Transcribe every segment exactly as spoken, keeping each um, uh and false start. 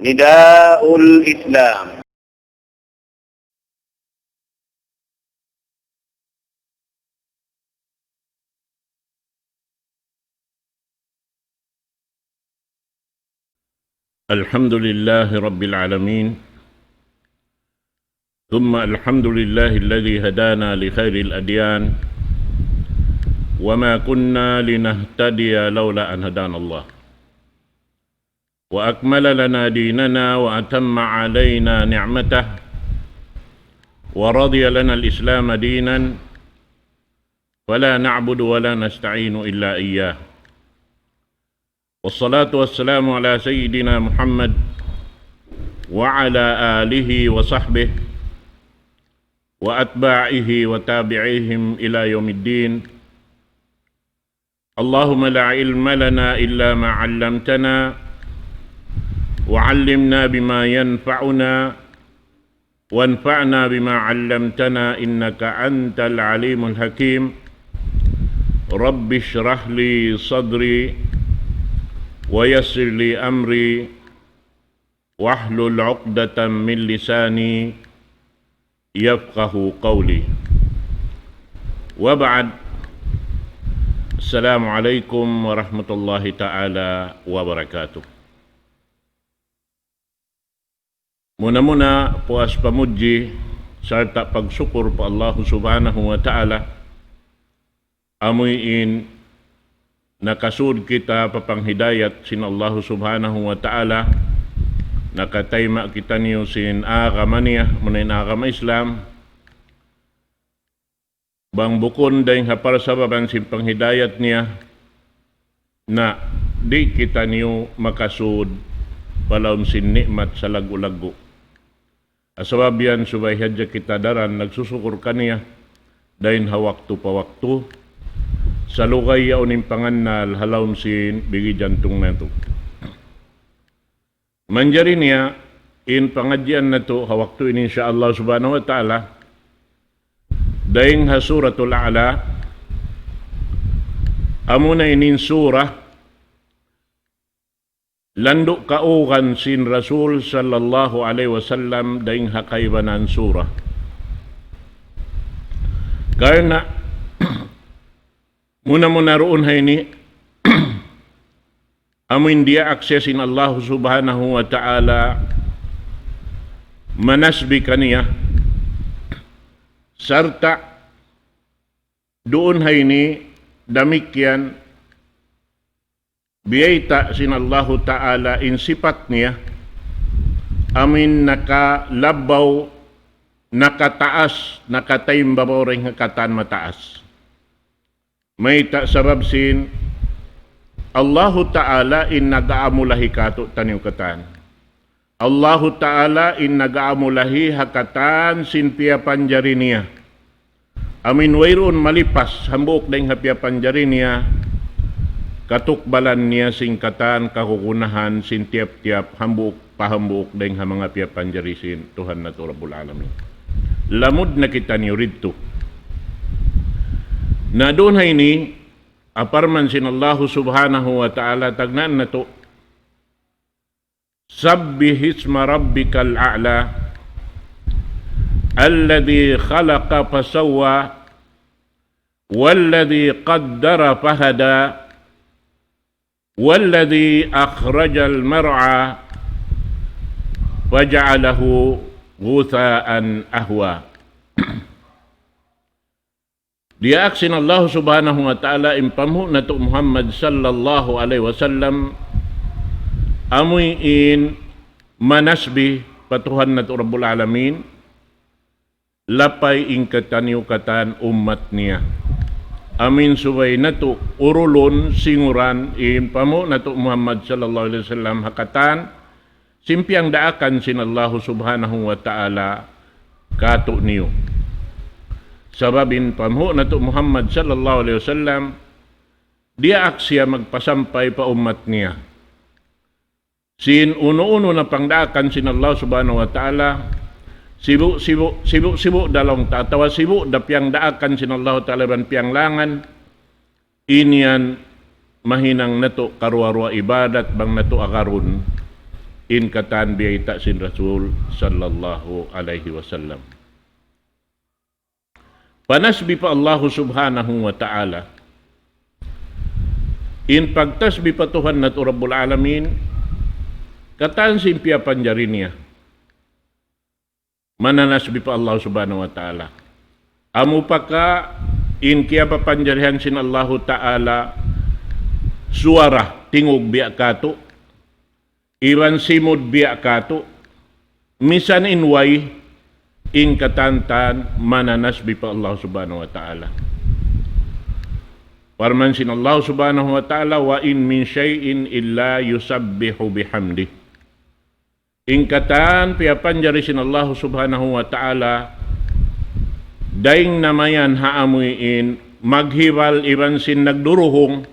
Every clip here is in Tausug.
نداء الإسلام. الحمد لله رب العالمين، ثم الحمد لله الذي هدانا لخير الأديان، وما كنا لنهتدي لولا أن هدانا الله، وأكمل لنا ديننا وأتم علينا نعمته، ورضي لنا الإسلام دينا، فلا نعبد ولا نستعين إلا إياه. والصلاة والسلام على سيدنا محمد وعلى آله وصحبه وأتباعه وتابعيهم إلى يوم الدين. اللهم لا علم لنا إلا ما علمتنا، وعلمنا بما ينفعنا، وانفعنا بما علمتنا، إنك أنت العليم الحكيم. رب اشرح لي صدري، ويسر لي أمري، واحلل عقدة من لساني، يفقه قولي. وبعد. السلام عليكم ورحمة الله تعالى وبركاته. Muna-muna, puas pamudji sarta' pagsukur pa Allahu Subhanahu wa Ta'ala, amuin nakasud kita pa panghidayat sin Allahu Subhanahu wa Ta'ala, nakatayma' kitaniyu sin agama niya, muna in agama Islam, bang bukun dayng ha parsababan sin panghidayat niya, na di' kitaniyu makasud pa lawm sin ni'mat salaggu'-laggu'. Sabab yan subay hadja kita daran nagsusukur kaniya, dayn ha waktu pa waktu, salugay yaun in pangannal ha lawm sin bigi jantung natu'. Manjari niya, in pangadjian natu' ha waktu ini, insya Allah subhanahu wa ta'ala, dayn ha Suratul A'la, amuna ini in surah, landu' kaugan sin Rasul sallallahu alayhi wasallam dayn ha kaibanan surah. Karna' muna-muna duun ha ini, amuin diyaak siya sin Allahu Subhanahu wa Ta'ala manasbih kaniya, sarta' duun ha ini damikkiyan biyayta' sin Allahu Ta'ala in sipat niya, amuin nakalabbaw, nakataas, nakataimbabaw dayn ha katan mataas. Mayta' sabab sin Allahu Ta'ala in nag-aamulahi kātu'niyu katan. Allahu Ta'ala in nag-aamulahi ha katan sin piyapanjari niya. Amuin wayruun malipas hambuuk dayn ha piyapanjari niya, katukbalan niya sin katan kagunahan sin tiyap-tiyap hambuuk pa hambuuk dayn ha manga piyapanjari sin Tuhan natu' Rabbul Alamin. Lamud na kitaniyu didtu. Na duun ha ini, parman sin Allahu Subhanahu wa Ta'ala, tagnaan natu', سبح اسم ربك الأعلى الذي خلق فسوى والذي قدر فهدى والذي أخرج المرعى فجعله غثاء أحوى. Diyaak sin Allah Subhanahu wa Ta'ala in panghu' natu' Muhammad sallallahu alayhi wasallam, amuin manasbih pa Tuhan natu' Rabbul Alamin, lapay in kitaniyu katan ummat niya. Amuin subay natu' urulun, singuran in panghu' natu' Muhammad sallallahu alayhi wasallam ha katan sin piyangdaakan sin Allahu Subhanahu wa Ta'ala kātu'niyu. Sabab in panghu' natu' Muhammad sallallahu alayhi wasallam, diyaak siya magpasampay pa ummat niya sin unu-unu na pangdaakan sin Allah Subhanahu wa Ta'ala, sibu'-sibu', sibu'-sibu' da laung ta, atawa sibu' da piyangdaakan sin Allah Ta'ala iban piyanglangan, in yan mahinang natu' karuwa-ruwa ibadat bang natu' agarun. in katan biyayta' sin Rasul sallallahu alayhi wasallam. Panasbih pa Allahu subhanahu wa ta'ala. In pagtasbih pa Tuhan natu' Rabbul Alamin, katan sin piyapanjari niya. Mananasbih pa Allah subhanahu wa ta'ala. Amu pa ka in kiyapapanjarihan sin Allahu ta'ala suwara tingug biya' katu', iban simud biya' katu', misan in way, in katan-katan mananasbih pa Allah subhanahu wa ta'ala. Parman sin Allah subhanahu wa ta'ala, وإن من شيء إلا يسبح بحمده. In katan piyapanjari sin Allah subhanahu wa ta'ala, dayn na mayan ha amuin maghibal iban sin nagduruhung,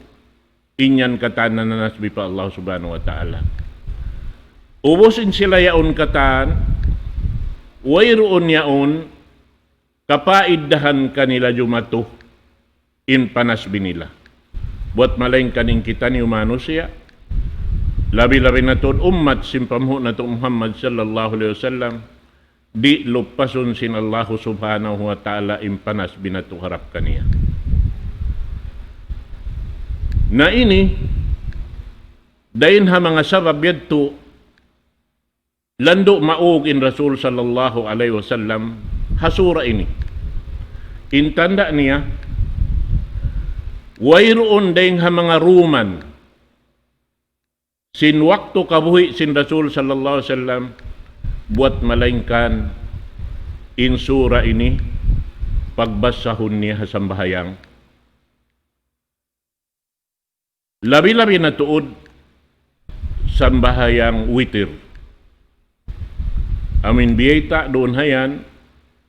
in yan katan nananasbih pa Allah subhanahu wa ta'ala. Ubus in sila yaun katan, wayruun yaun kapaiddahan kanila jumatu in panasbih nila. Buwat malaingkan in kitaniyu manusiya', labi-labi na tuud ummat sin panghu' natu' Muhammad sallallahu alayhi wasallam, di' luppasun sin Allahu subhanahu wa ta'ala in panasbih natu' harap kaniya. Na ini, dayn ha manga sabab yadtu, landu' maug in Rasul sallallahu alayhi wasallam ha sura ini. In tanda' niya, wayruun dayn ha manga ruman sin waktu kabuhi' sin Rasul sallallahu alayhi wasallam, buwat malaingkan in sura ini pagbasahun niya ha sambahayang. Labi-labi na tuud sambahayang witir. Amuin biyayta' duun ha yan,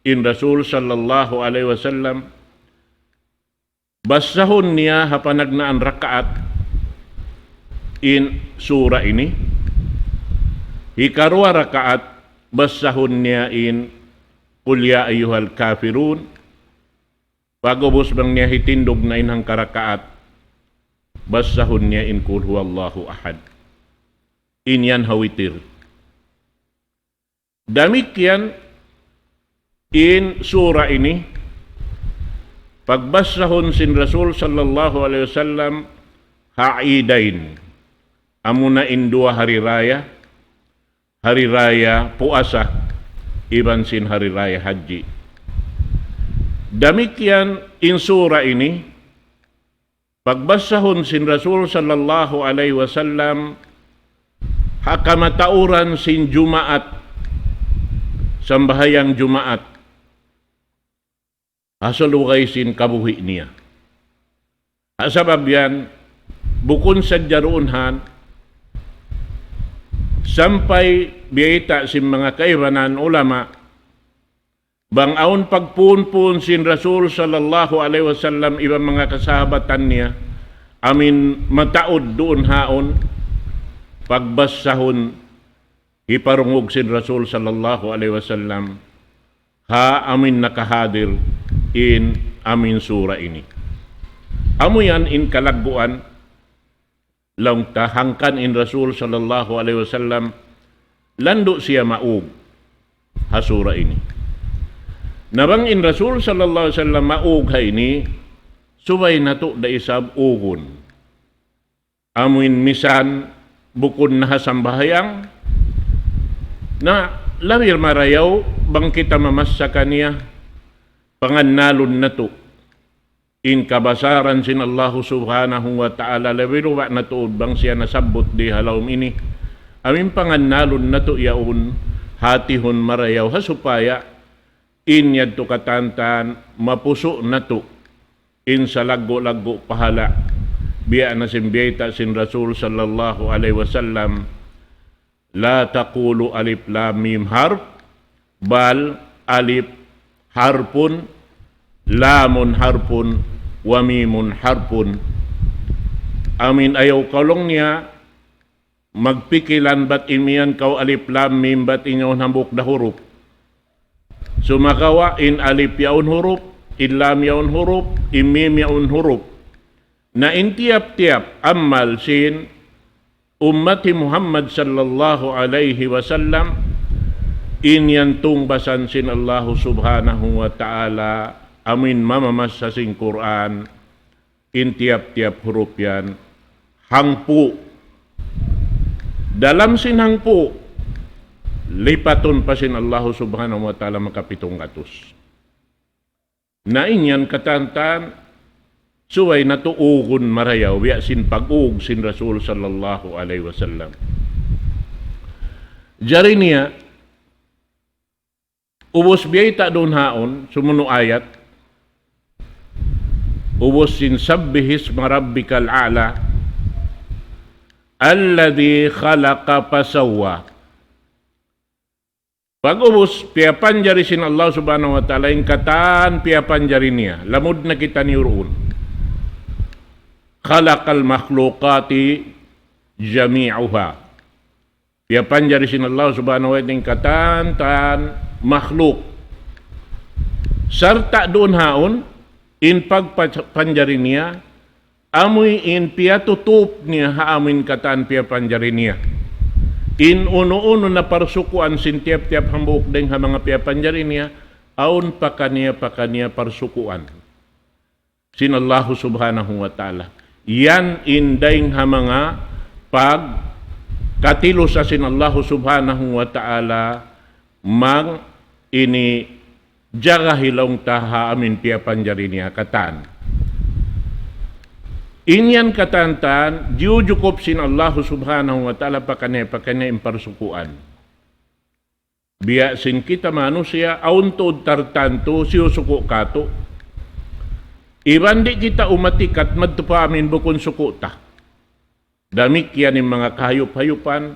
in Rasul sallallahu alayhi wasallam, basahun niya ha panagnaan rakaat in sura ini. Hikaruwa rakaat, basahun niya in قل يا أيها الكافرون. Pag'ubus bang niya hitindug na in hangka rakaat, basahun niya in قل هو الله أحد. In yan ha witir. Damikkiyan in sura ini, pagbasahun sin Rasul sallallahu alayhi wasallam ha Idain. Amuna in duwa hari raya, hari raya puasa, iban sin hari raya hajji. Damikkiyan in sura ini, pagbasahun sin Rasul sallallahu alayhi wasallam ha kamatauran sin Jumaat, sambahayang Jumaat, ha salugay sin kabuhi' niya. Ha sabab yan, bukun sadja duun han, sampay biyayta' sin manga kaibanan ulama, bang awn pagpuun-puun sin Rasul sallallahu alayhi wasallam iban manga kasahabatan niya, amuin mataud duun haun, pagbasahun hiparungug sin Rasul sallallahu alayhi wasallam, ha amuin nakahadir in amuin sura ini. Amu yan in kalagguan, laung ta hangkan in Rasul sallallahu alayhi wasallam, landu' siya maug ha sura ini. Na bang in Rasul sallallahu alayhi wasallam maug ha ini, subay natu' da isab ugun. Amuin misan bukun na ha sambahayang, na labi marayaw bang kita mamassa kaniya, pangannalun natu' in kabasaran sin Allahu subhanahu wa ta'ala, labi luba' na tuud bang siya nasabbut di ha lawm ini. Amuin pangannalun natu' yaun, hatihun marayaw ha supaya in yadtu katantan mapusu' natu' in salaggu'-laggu' pahala'. Biya' na sin biyayta' sin Rasul sallallahu alayhi wasallam, لا تقولوا ألف لام ميم حرف، بل ألف حرف، لام حرف، وميم حرف. Amuin ayaw kaw laung niya magpikilan bat imiyan kaw alif lam mim bat in yaun hambuuk da hurup. Sumagawa' in alif yaun hurup, in lam yaun hurup, in mim yaun hurup. Na in tiyap-tiyap amal sin ummat hi Muhammad sallallahu alayhi wasallam, in yan tungbasan sin Allahu subhanahu wa ta'ala, amuin mamamassa sin Qur'an, in tiyap-tiyap hurup yan, hangpu'. Dalam sin hangpu', lipatun pa sin Allahu subhanahu wa ta'ala makapitung gatus. Na in yan katantan, subay natu' ugun marayaw, biya' sin pag-ug sin Rasul sallallahu alayhi wasallam. Jari niya, ubus biyayta' duun haun, sumunu' ayat, ubus sin سبح اسم ربك الأعلى الذي خلق فسوى. Pag'ubus, piyapanjari sin Allah subhanahu wa ta'ala, in katan piyapanjari niya. Lamud na kitaniyu duun. خلق المخلوقات جميعها. Piyapanjari sin Allah subhanahu wa ta'ala in katan-katan makhluk. Sarta' duun haun, in pagpapanjari niya, amuin piyatutup niya ha amuin katan piyapanjari niya. In unu-unu na parsukuan sin tiyap-tiyap hambuuk dayng ha manga piyapanjari niya, awn pakaniya-pakaniya parsukuan sin Allahu subhanahu wa ta'ala. Yan in dayng ha manga pagkatilusa sin Allahu subhanahu wa ta'ala, mang ini jaga hi laung ta ha amuin piyapanjari niya katan. In yan katantan, diyujukup sin Allahu subhanahu wa ta'ala pakaniya-pakaniya in parsukuan. Biya' sin kita manusiya', awn tuud tartantu, siyusuku' katu'. Iban di' kita umatikat, madtu pa amuin bukun suku' ta. Damikkiyan in manga kahayup-hayupan,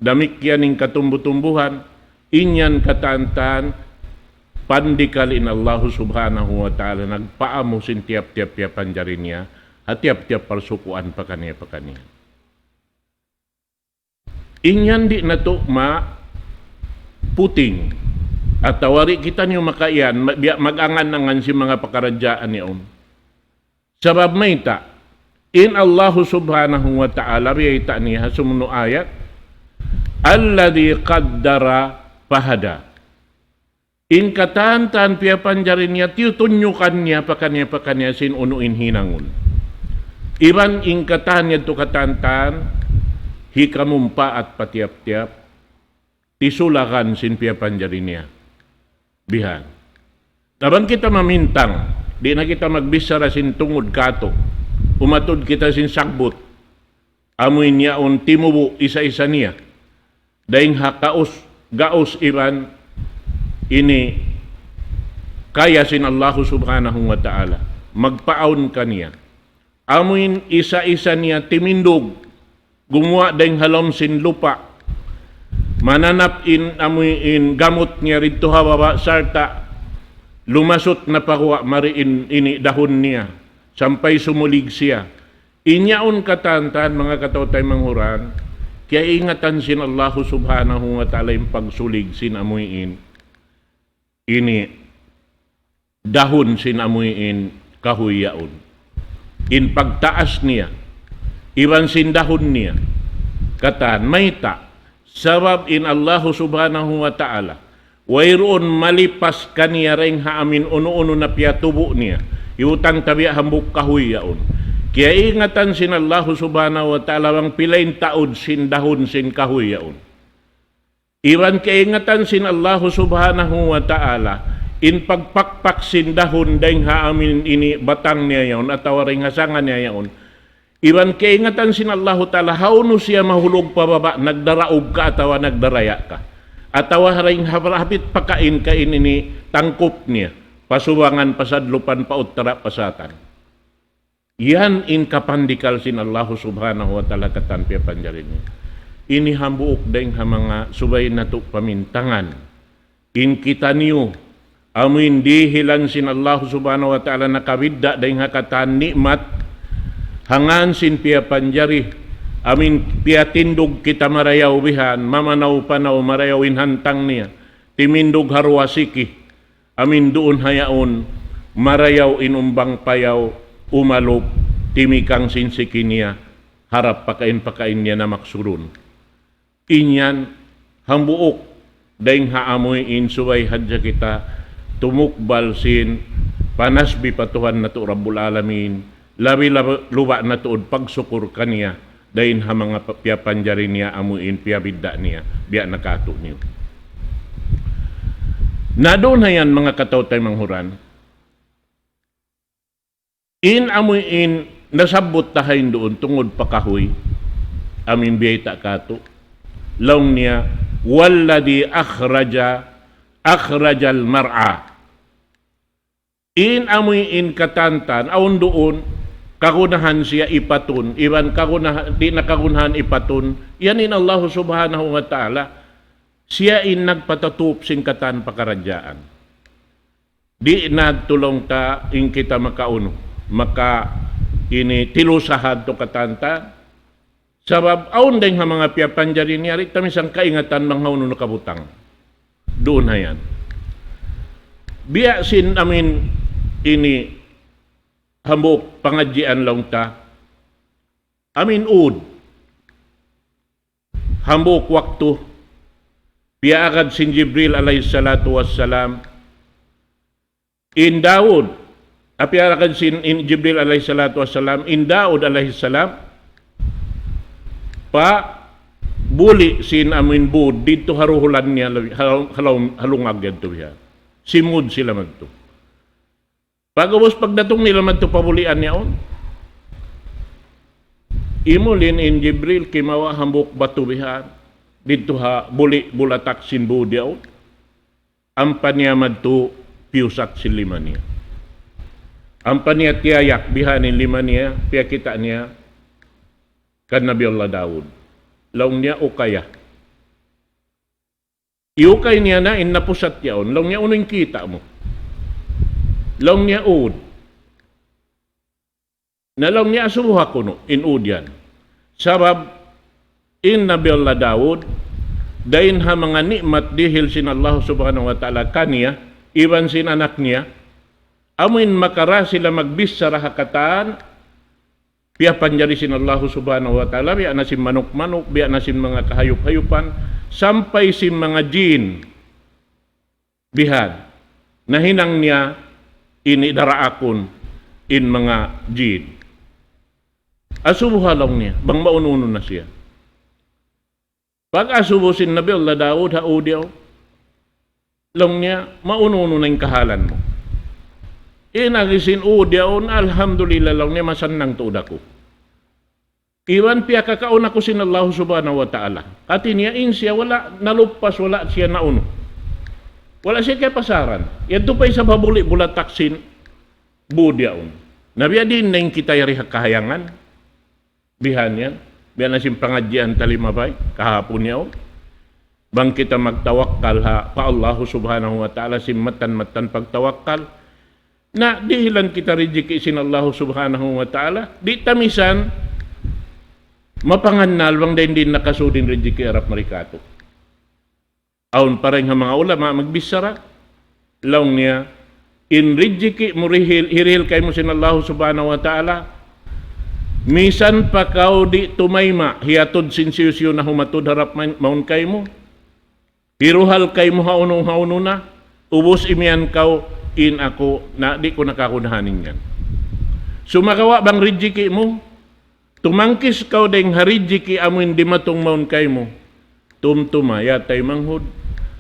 damikkiyan in katumbu-tumbuhan, in yan katantan, pandikal in Allahu subhanahu wa ta'ala, nagpaamu sin tiyap-tiyap piyapanjari niya, ha tiyap-tiyap parsukuan pakaniya-pakaniya. In yan di' natu' maputing, atawa di' kitaniyu makaiyan, ma-, biya' mag-angan-angan sin manga pakaradjaan yaun. Sabab mayta', in Allahu subhanahu wa ta'ala, biyayta' niya ha sumunu' ayat, الذي قدر فهدى. In katan-katan piyapanjari niya, tiyutunyukan niya pakaniya-pakaniya sin unu in hinangun. Iban in katan yadtu katan-katan, hikamumpaat pa tiyap-tiyap, tisulakan sin piyapanjari niya. Bihan. Na bang kita mamintang, di' na kita magbichara sin tungud katu', umatud kita sin sagbut, amuin yaun timubu' isa-isa niya. Dayng ha kaus, gaus iban ini kaya sin Allahu subhanahu wa ta'ala. Magpaawn kaniya. Amuin isa-isa niya timindug. Gumuwa' dayng ha lawm sin lupa'. Mananap in amuin gamut niya didtu ha baba' sarta' lumasut na pa guwa' mari in ini dahun niya. Sampay sumulig siya. In yaun katan-katan, manga kataw-taymanghuran, manghuran, kiyaingatan sin Allahu subhanahu wa ta'ala in pagsulig sin amuin ini dahun sin amuin kahuy yaun. In pagtaas niya, iban sin dahun niya, katan, mayta', sabab in Allahu subhanahu wa ta'ala, wayruun malipas kaniya dayng ha amuin unu-unu na piyatubu' niya. Iyutang ta biya' hambuuk kahuy yaun. Kiyaingatan sin Allahu subhanahu wa ta'ala bang pila in taud sin dahun sin kahuy yaun. Iban kiyaingatan sin Allahu subhanahu wa ta'ala, in pagpakpak sin dahun dayng ha amuin ini batang niya yaun, atawa dayng ha sanga niya yaun. Iban kaingatan sin Allahu Ta'ala, hawnu siya mahulug pa baba', nagdaraug ka atawa nagdaraya ka. Atawa dayng ha hapit pakain ka ini tangkup niya. Pasubangan, pasadlupan, pauttara, pasatan. Yan in kapandikal sin Allahu Subhanahu wa Ta'ala katan piyapanjari niya. Ini hambuuk dayng ha manga subay natu' pamintangan. In kitaniyu, amuin dihilan sin Allahu Subhanahu wa Ta'ala nakabidda' dayng ha katan ni'mat, hangkan sin piyapanjari, amuin piyatindug kita marayaw bihan, mamanaw-panaw marayaw in hantang niya, timindug ha duwa siki, amuin duun ha yaun, marayaw in umbang payaw, umalup, timikang sin siki niya, harap pakain-pakain niya na maksudun. In yan, hambuuk, dayng ha amuin subay hadja kita tumukbal sin panasbih pa Tuhan natu' Rabbul Alamin, labi-labi luba' na tuud pagsukur kaniya, dayng ha manga pa-, piyapanjari niya amuin piyabidda' niya, biya' na katu'niyu. Na duun ha yan manga kataw-taymanghuran, in amuin nasabbut ta ha yan duun tungud pa kahuy, amuin biyayta' katu'. Laung niya, والذي أخرج، أخرج المرعى. In amuin katantan, awn duun, kagunahan siya ipatun, iban kagunahan, di' na kagunahan ipatun, yan in Allah Subhanahu wa Ta'ala, siya in nagpatatup sin katan pakaradjaan. Di' na tuud laung ta in kita makaunu, maka ini tilusahan tu katan ta. Sabab awn dayng ha manga piyapanjari niya, di' ta misan kaingatan bang hawnu nakabutang. Duun ha yan. Biya' sin amuin ini hambuuk pangadjian laung ta. Amuin ud. Hambuuk waktu, piyaagad sin Jibril alayhi salatu wassalam, in Daud, ah, piyaagad sin in Jibril alayhi salatu wassalam, in Daud alayhi salam, pa buli' sin amuin būd, didtu ha ruhulan niya, ha, ha, ha lungag yadtu biha. Simud sila madtu. Pag'ubus pagdatung nila madtu pa bulian yaun, imulin in Jibril kimawa' hambuuk batu bihan, didtu ha buli' bulatak sin būd yaun. Ampa niya madtu piyusat sin lima niya. Ampa niya tiyayak bihan in lima niya, piyakita' niya kan Nabi Allah Daud. Laung niya, "Ukaya." Iyukay niya na in napusat yaun. Laung niya, "Unu in kita' mu?" Laung niya, "Ud." Na laung niya, "Asubuha kunu' in ud yan." Sabab in Nabi Allah Daud, dayn ha manga ni'mat dihil sin Allah Subhanahu wa Ta'ala kaniya, iban sin anak niya, amuin makara sila magbichara ha katan, piyapanjari sin Allahu Subhanahu wa Ta'ala, biya' na sin manuk-manuk, biya' na sin manga kahayup-hayupan, sampay sin manga jin. Bihan. Nahinang niya ini daraakun in manga jin. Asubuha laung niya, bang maunu-unu na siya. Pag-asubu sin Nabi Allah Daud ha ud yaun, laung niya, "Maunu-unu na in kahalan mu?" In agi sin ud yaun, "Alhamdulillah," laung niya, "masannang tuud aku. Iban piyakakaun aku sin Allah Subhanahu wa Ta'ala." Hati niya in siya wala' naluppas, wala' siya naunu. Wala' siya kiyapasaran. Yadtu pa isab ha buli' bulatak sin būd yaun. Na biya' diin na in kita yari ha kahayangan. Bihan yan. Biya' na sin pangadjian ta limabay, kahapun yaun. Bang kita magtawakkal ha, pa Allahu Subhanahu wa Ta'ala, sin mattan-mattan pagtawakkal. Na dihilan kita rijiki' sin Allahu Subhanahu wa Ta'ala, di' ta misan mapangannal bang dayn diin nakasud in rijiki' harap mari katu'. Awn pa dayn ha manga ulama magbichara, laung niya, in rijiki' mu hirihil, hirihil kaymu sin Allahu Subhanahu wa Ta'ala, misan pa kaw di' tumayma', hiyatud sin hisiyu-siyu na humatud harap ma-, mawn kaymu, hiruhal kaymu hawnu-hawnu na, ubus imiyan kaw in aku, na di' ku na kagunahan in yan. Sumagawa' bang rijiki' mu, tumangkis kaw dayng ha rijiki' amuin dimatung mawn kaymu. Tumtuma, ya taymanghud,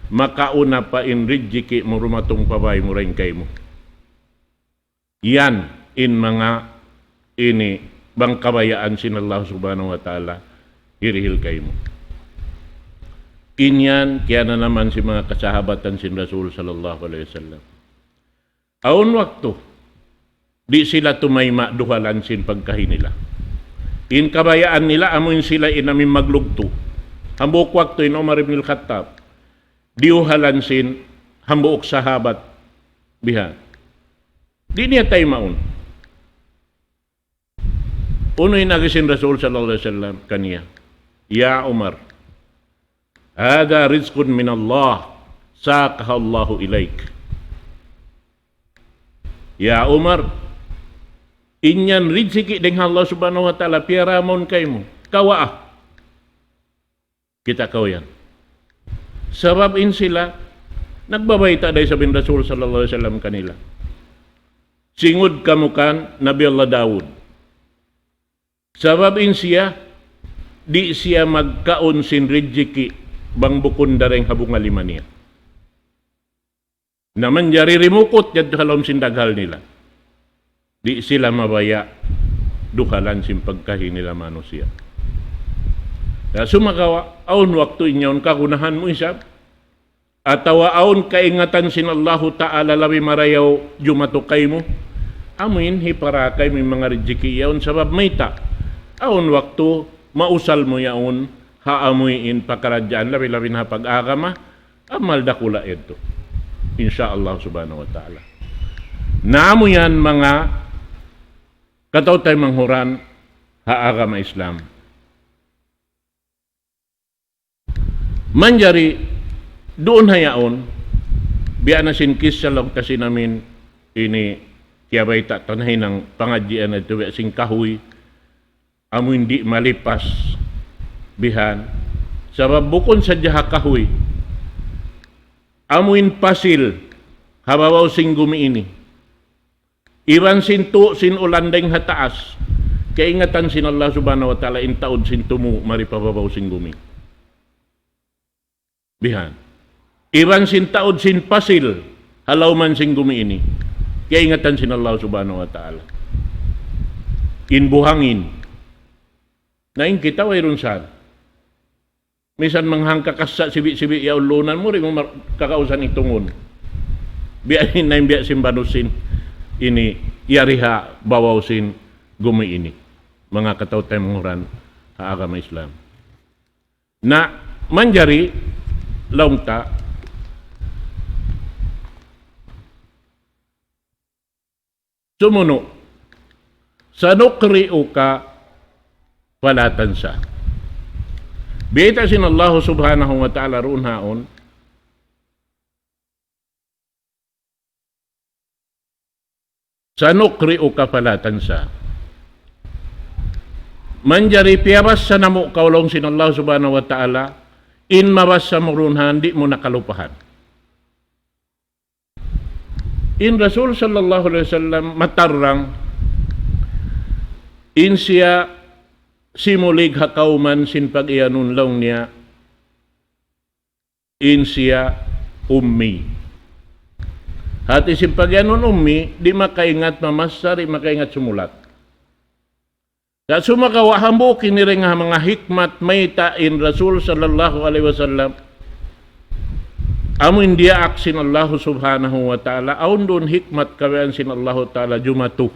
makauna pa in rijiki' mu dumatung pa bāy mu dayn kaymu. Yan in manga ini bang kabayaan sin Allah Subhanahu wa Ta'ala hirihil kaymu. In yan kiyananaman sin manga kasahabatan sin Rasul sallallahu alayhi wasallam. Awn waktu, di' sila tumayma' duhalan sin pagkahi nila. In kabayaan nila, amuin sila in amuin maglugtu'. Hambuuk waktu in Umar ibn al-Khattab, diyuhalan sin hambuuk sahabat biha. Di' niya taymaun. Unu in agi sin Rasul sallallahu alayhi wasallam kaniya, "Ya Umar, hadha rizqun min Allah, saqaha Allahu ilayk." "Ya Umar, In yan rijiki' dayn ha Allah Subhanahu wa Ta'ala, piyara mawn kaymu. Kawaa. Kita' kaw yan. Sabab in sila, nagbabayta' da isab in Rasul sallallahu alayhi wasallam kanila. Singud kamu kan Nabi Allah Daud. Sabab in siya, di' siya magkaun sin rijiki' bang bukun dayn ha bunga lima niya. Na manjari rimukut yadtu ha lawm sin daghal nila. Di' sila mabaya' duhalan sin pagkahi nila manusiya'. Na sumagawa', awn waktu in yaun kagunahan mu isab, atawa awn kaingatan sin Allahu Ta'ala labi marayaw jumatu kaymu, amuin hipara kaymu in manga rijiki' yaun sabab mayta'. Awn waktu mausal mu yaun, ha amuin pakaradjaan labi-labi na ha pag-agama, amal dakula' yadtu. Insya Allah Subhanahu wa Ta'ala. Na amu yan manga kataw-taymanghuran ha agama Islam. Manjari duun ha yaun, biya' na sin kissa laung ta sin amin ini kiyabayta' ta nahinang pangadjian yadtu biya' sin kahuy, amuin di' malipas bihan. Sabab bukun sadja ha kahuy, amuin pasil ha babaw sin gumi ini. Iban sin tuu' sin ulan dayn ha taas, kaingatan sin Allah Subhanahu wa Ta'ala in taud sin tumu' mari pa babaw sin gumi. Bihan. Iban sin taud sin pasil ha lawman sin gumi ini, kaingatan sin Allah Subhanahu wa Ta'ala. In buhangin. Na in kita wayruun saan. Misan manghangka kassa' sibi'-sibi' yaun lunan mu, di' mu mar-, kakausan itungun. Biya' in na in biya' sin banusin ini yari ha babaw sin gumi ini. Manga kataw-taymanghuran ha agama Islam. Na manjari laung ta, sumunu', سنقرئك فلا تنسى. Biyayta' sin Allah Subhanahu wa Ta'ala duun ha yaun, سنقرئك فلا تنسى. Manjari piyabassa namu' kaw laung sin Allah Subhanahu wa Ta'ala, in mabassa mu duun ha yan di' mu na kalupahan. In Rasul sallallahu alayhi wasallam matarrang, in siya simulig ha kawman sin pag-iyanun laung niya, in siya ummi. Hati sin pag-iyanun ummi, di' makaingat mamassa, di' makaingat sumulat. Sa' sumagawa' hambuuk ini dayn ha manga hikmat mayta' in Rasul sallallahu alayhi wasallam, amu in diyaak sin Allahu Subhanahu wa Ta'ala, awn duun hikmat kabayaan sin Allahu Ta'ala jumatu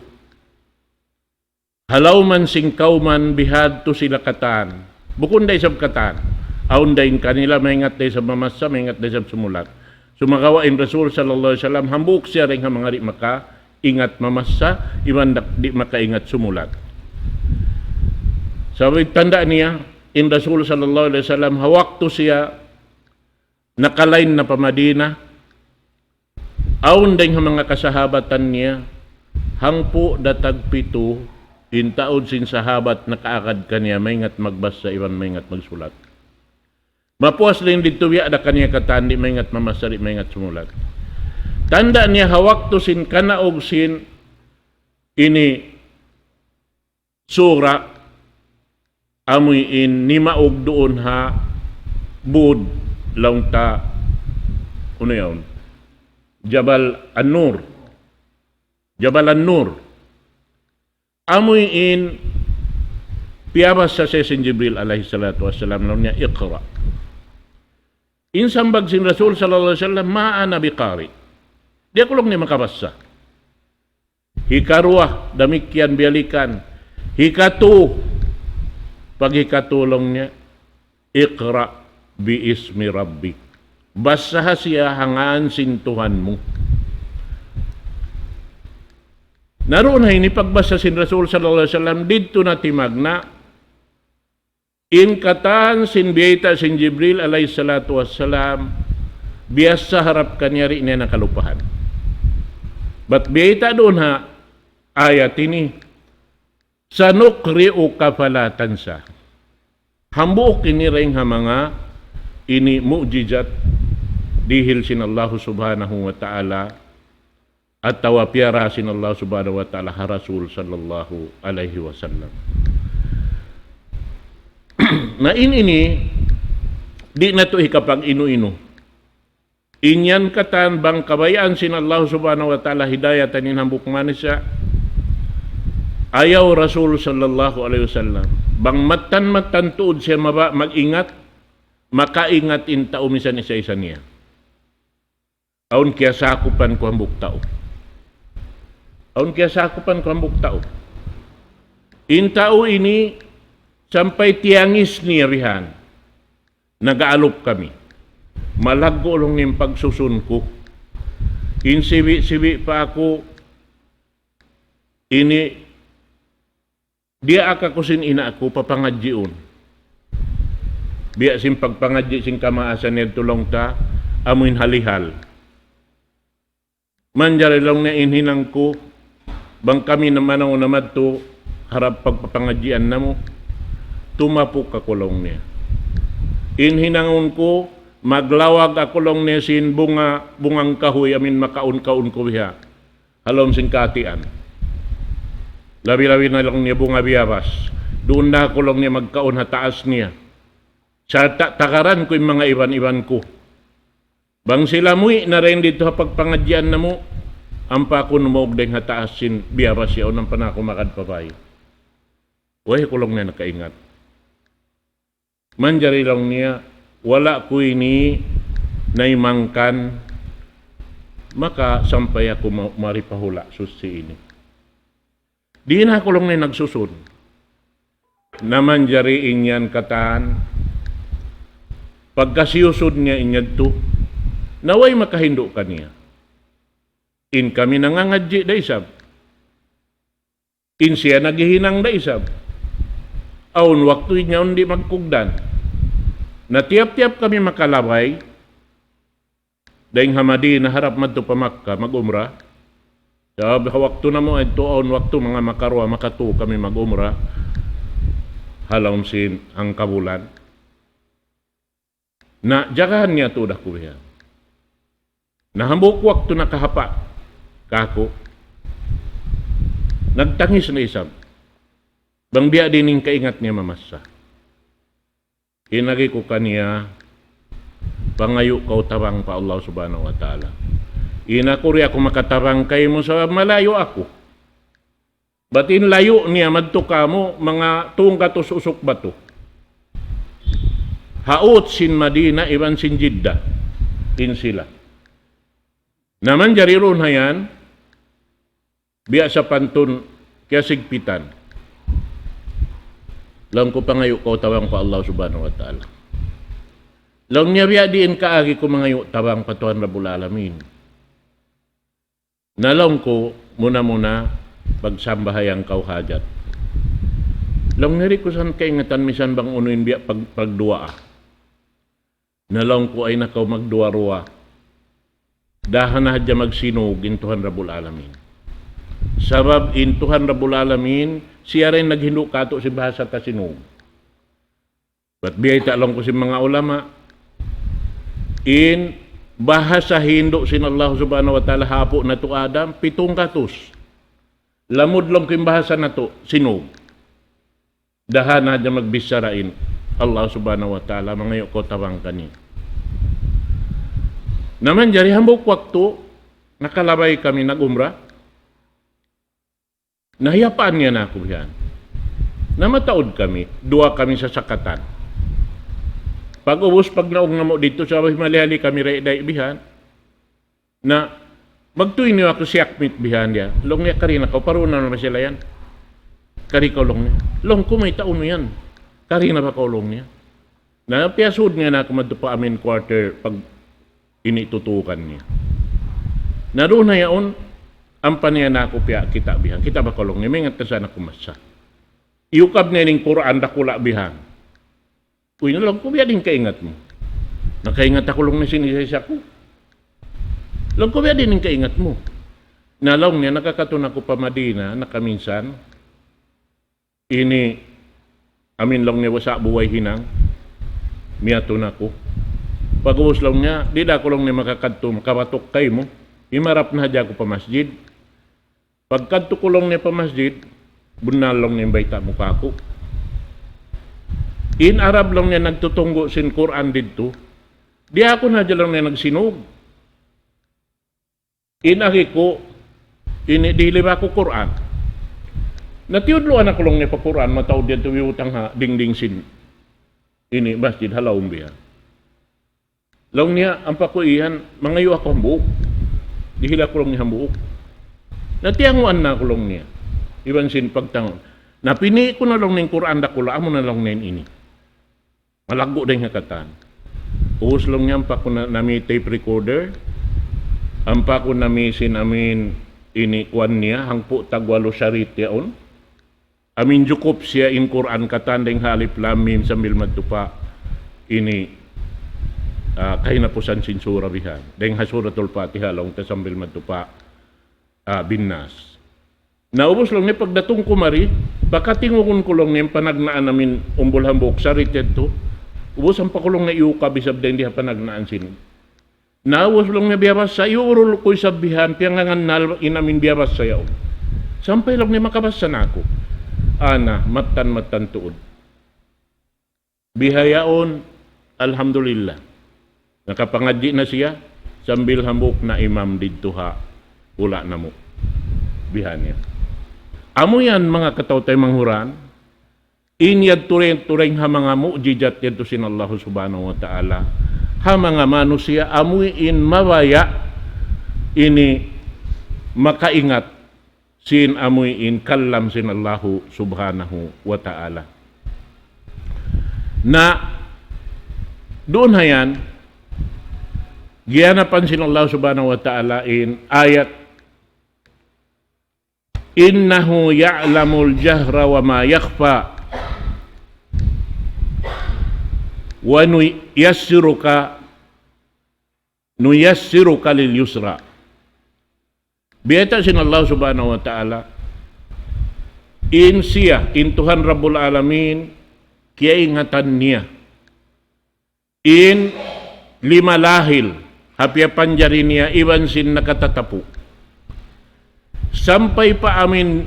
ha lawman sin kawman bihadtu sila katan. Bukun da isab katan. Awn da in kanila, maingat da isab mamassa, maingat da isab sumulat. Sumagawa' in Rasul sallallahu alayhi wasallam, hambuuk siya dayn ha manga di' makaingat mamassa, iban da-, di' makaingat sumulat. Sabab tanda' niya, in Rasul sallallahu alayhi wasallam, ha waktu siya nakalain na pa Madina, awn dayn ha manga kasahabatan niya, hangpu' da tagpitu in taud sin sahabat nakaagad kaniya, maingat magbassa iban maingat magsulat. Mapuas dayn didtu biya' da kaniya katan, di' maingat mamassa, di' maingat sumulat. Tanda' niya ha waktu sin kanaug sin ini sura, amuin nimaug duun ha bud laung ta, unu yaun? Jabal An-Nur. Jabal An-Nur. Amuin piyabassa siya sin Jibril alayhi salatu wassalam, laung niya, "اقرأ." In sambag sin Rasul sallallahu alayhi wasallam, "ما أنا بقارئ." Di' aku laung niya makabassa. Hikaruwa, damikkiyan biyalikan. Hikatu, paghikatu laung niya, "اقرأ باسم ربك." Bassaha siya ha ngan sin Tuhan mu. Na duun ha ini pagbassa sin Rasul sallallahu alayhi wasallam, didtu na timagna', in katan sin biyayta' sin Jibril alayhi salatu wassalam, biyassa harap kaniya di' niya na kalupahan. Bat biyayta' duun ha ayat ini, سنقرئك فلا تنسى. Hambuuk ini dayn ha manga ini mu'jizat dihil sin Allahu Subhanahu wa Ta'ala atawa piyara sin Allah Subhanahu wa Ta'ala ha Rasul sallallahu alayhi wasallam. Na in ini, di' natu' hikapag-inu-inu. In yan katan bang kabayaan sin Allah Subhanahu wa Ta'ala hidayatan in hambuuk manusiya', ayaw Rasul sallallahu alayhi wasallam. Bang mattan-mattan tuud siya maba-, mag-ingat, makaingat in tau misan isa-isa niya. Awn kiyasakupan ku hambuuk tau. Awn kiyasakupan ku hambuuk tau. In tau ini sampay tiyangis niya bihan. Nag-aalup kami. Malaggu' laung niya in pagsusun ku. In sibi'-sibi' pa aku, ini diyaak aku sin ina' ku papangadjiun. Biya' sin pagpangadji' sin kamaasan niya laung ta, amuin halihal. Manjari laung niya in hinang ku, bang kami na manaw na madtu harap pagpapangadjian namu', tumapuk aku laung niya. In hinangun ku, maglawag aku laung niya sin bunga, bungang kahuy amin makaun-kaun ku biha' ha lawm sin katian. Labi-labi na laung niya bunga biyabas. Duun na aku laung niya magkaun ha taas niya. Sa' ta-, tagaran ku in manga iban-iban ku. Bang sila muwi' na dayn didtu ha pagpangadjian namu', ampa aku numaug dayn ha taas sin biyabas yaun ampa na aku makad pa bay. Way ku laung niya nakaingat. Manjari laung niya, wala' ku ini naimangkan, maka sampay aku ma-, mari pa hula' suchi ini. Di' na aku laung niya nagsusun. Na manjari in yan katan, pagkasiyusud niya in yadtu, na way makahindu' kaniya. In kami nangangadji' da isab. In siya naghihinang da isab. Awn waktu in yaun di' magkugdan. Na tiyap-tiyap kami makalabay, dayn ha Madina harap madtu pa Makkah, mag-umrah. Sabab ha waktu namu' yadtu awn waktu manga makaruwa, makatū kami mag-umrah. Ha lawm sin hangkabulan. Na, jagahan niya tuud aku biya'. Na, hambuuk waktu nakahapa' kāku'. Nagtangis na isab. Bang biya' diin in kaingat niya mamassa. In agi ku kaniya, pangayu' kaw tabang pa Allah Subhanahu wa Ta'ala. In aku di' aku makatabang kaymu sabab malayu' aku. Bat in layu' niya madtu kāmu' manga tunggatus usuk batu. Haut sin Madina iban sin Jeddah in sila. Na manjari duun ha yan, biya' sapantun kiyasigpitan. Laung ku pangayu' kaw tabang pa Allah Subhanahu wa Ta'ala. Laung niya biya' diin kaagi ku mangayu' tabang pa Tuhan Rabbul Alamin. Na laung ku, muna-muna, pagsambahayang kaw hajat. Laung niya di' ku san kaingatan misan bang unu in biya' pag-, pagduwaa. Na laung ku ayaw na kaw magduwa-ruwa. Daha na hadja magsinug in Tuhan Rabbul Alamin. Sabab in Tuhan Rabbul Alamin, siya da in naghindu' kātu' sin bahasa ta sinug. Bat biyayta' laung ku sin manga ulama, in bahasa hindu' sin Allah Subhanahu wa Ta'ala ha apu' natu' Adam, pitung gatus. Lamud laung ku in bahasa natu', sinug. Daha na hadja magbichara in Allah Subhanahu wa Ta'ala, mangayu' kaw tabang kaniya. Na manjari hambuuk waktu, nakalabay kami nag-umrah. Nahiyapaan niya na aku bihan. Na mataud kami, duwa kami sasakatan. Pag-ubus, pagnaug namu' didtu, sabab himali-hali kami dayn-dayn bihan. Na, magtuy niyu aku siyakmit bihan niya. Laung niya, kari na kaw, paruun na naman sila yan. Kari kaw, laung niya. Laung ku, mayta' unu yan. Kari na ba kaw, laung niya. Na, piyasud niya na aku madtu pa amin quarter pag ini tutukan niya. Na duun na yaun, ampa niya na aku piyakita' bihan. Kita' ba kaw, laung niya, maingat ka sa anak ku masa. Iyukab niya in Qur'an dakula' bihan. Uy, na laung ku, biya' diin kaingat mu? Nakaingat aku laung niya sin isa-isa ku. Laung ku, biya' diin in kaingat mu? Na laung niya, nakakadtu na aku pa Madina, nakaminsan. ini amin laung niya basa' buway hinang, miyatu na aku. Pag'ubus laung niya, di' da aku laung niya makakadtu, makabatuk kaymu, himarap na hadja aku pa masjid. Pagkadtu ku laung niya pa masjid, bunnal laung niya in bayta' mu kāku'. In Arab laung niya nagtutunggu' sin Qur'an didtu, di' aku na hadja laung niya nagsinug. In agi ku, ini dihili ba aku Qur'an. Na tiyudluan aku laung niya pa Qur'an, mataud yan tuwi utang ha dingding sin ini masjid ha lawm biya'. Laung niya, ampa ku iyan, mangayu' aku hambuuk. Dihili aku laung niya hambuuk. Na tiyanguan na aku laung niya. Iban sin pagtangu'. Na pini' ku na laung niya in Qur'an dakula', amu na laung niya in ini. Malaggu' dayn ha katan. Ubus laung niya ampa ku na, nami tape recorder. Ampa ku nami sin amin ini kuwan niya, hangpu' tagwalu sharit yaun. Amin jukup siya in Qur'an katan dayn ha Alif Lam Mim sambil madtu pa ini, ah, kahinapusan sin sura bihan. Dayn ha Suratul Fatiha laung ta sambil madtu pa, ah, Bin Nas. Na ubus laung niya pagdatung ku mari, pakatingugun ku laung niya in panagnaan amin umbul hambuuk sharit yadtu. Ubus ampa ku laung niya iyukab isab dayn di ha panagnaan sin. Na ubus laung niya biyabassa, iyurul ku isab bihan, piyangangannal in amin biyabassa yaun. Sampay laung niya makabassa na aku. Ana, mattan-mattan tuud. Bihaun, alhamdulillah. Nakapangadji' na siya, sambil hambuuk na imam didtu ha hula' namu'. Bihan niya. Amu yan manga kataw-taymanghuran, in yadtu dayn, yadtu dayn ha manga mu'jizat yadtu sin Allah Subhanahu wa Ta'ala. Ha manga manusiya' amu in mabaya' ini makaingat sin amu in kalam sin Allahu Subhanahu wa Ta'ala. Na, duun ha yan, giyanapan sin Allah Subhanahu wa Ta'ala in ayat, إنه يعلم الجهر وما يخفى ونيسرك نيسرك لليسرى. Biyayta' sin Allah Subhanahu wa Ta'ala, in siya, in Tuhan Rabbul Alamin, kiyaingatan niya in lima lahil, ha piyapanjari niya, iban sin nakatatapuk. Sampay pa amin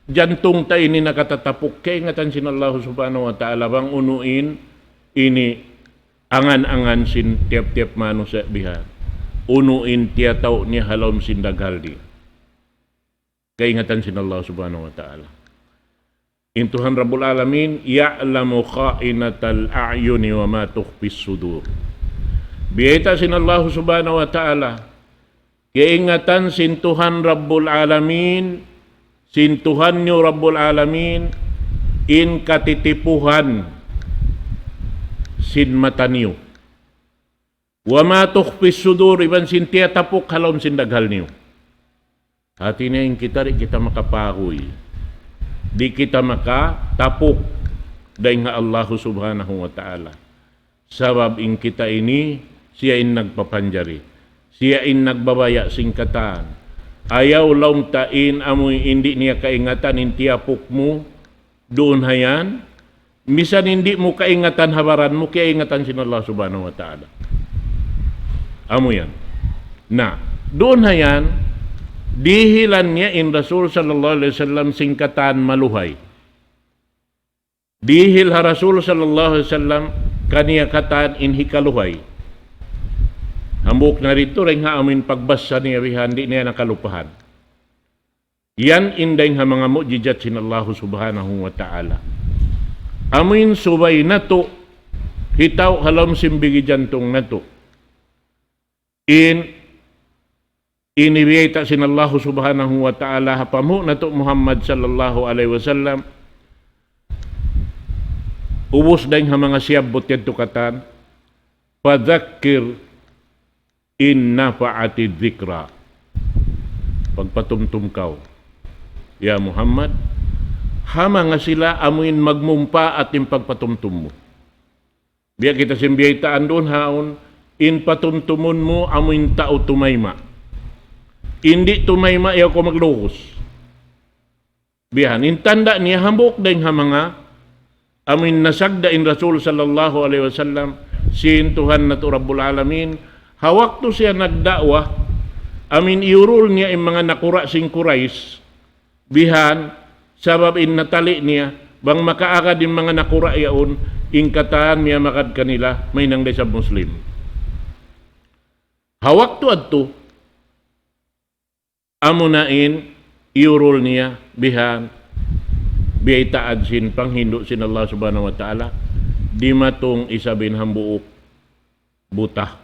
jantung ta ini nakatatapuk, kaingatan sin Allah Subhanahu wa Ta'ala, bang unu in ini angan-angan sin tiyap-tiyap manusiya' biha'. Unu in tiyatau' niya ha lawm sin daghal niya. Kaingatan sin Allah Subhanahu wa Ta'ala. In Tuhan Rabbul Alamin, يعلم خائنة الأعين وما تخفي الصدور. Biyayta' sin Allah Subhanahu wa Ta'ala, kaingatan sin Tuhan Rabbul Alamin, sin Tuhan niyu Rabbul Alamin, in katitipuhan sin mata niyu. وما تخفي الصدور, iban sin tiyatapuk ha lawm sin daghal niyu. Hati niya in kita di' kita makapahuy. Di' kita makatapuk dayn ha Allahu Subhanahu wa Ta'ala. Sabab in kita ini, siya in nagpapanjari. Siya in nagbabaya' sin katan. Ayaw laung ta in amu in di' niya kaingatan in tiyapuk mu, duun ha yan, misan in di' mu kaingatan ha baran mu, kaingatan sin Allah Subhanahu wa Ta'ala. Amu yan. Na, duun ha yan, dihilan niya in Rasul sallallahu alayhi wasallam sin katan maluhay. Dihil ha Rasul sallallahu alayhi wasallam kaniya katan in hikaluhay. Hambuuk na didtu, dayn ha amu in pagbassa niya bihan, di' niya nakalupahan. Yan in dayn ha manga mu'jizat sin Allahu Subhanahu wa Ta'ala. Amu in subay natu', hitaw' ha lawm sin bigi jantung natu'. In, ini biyayta' sin Allahu Subhanahu wa Ta'ala ha pamu'un natu' Muhammad sallallahu alayhi wasallam. Ubus dayn ha manga siyabbut yadtu katan, فذكر إن نفعت الذكرى. Pagpatumtum kaw, ya Muhammad, ha manga sila amu in magmumpaat in pagpatumtum mu. Biya' kita sin biyaytaan duun haun, in patumtumun mu amu in tau tumayma'. In di' tumayma', ayaw kaw maglugus. Bihan, in tanda' niya hambuuk dayng ha manga amuin nasagda' in Rasul sallallahu alayhi wasallam sin Tuhan natu' Rabbul Alamin. Ha waktu siya nagda'wa, amuin iyurul niya in manga nakura' sin Quraysh, bihan, sabab in natali' niya, bang makaagad in manga nakura' yaun, in katan miyamagad kanila, mahinang da isab Muslim. Ha waktu yadtu, amuna in iyurul niya, bihan, biyaytaan sin panghindu' sin Allah Subhanahu wa Ta'ala, dimatung isab in hambuuk buta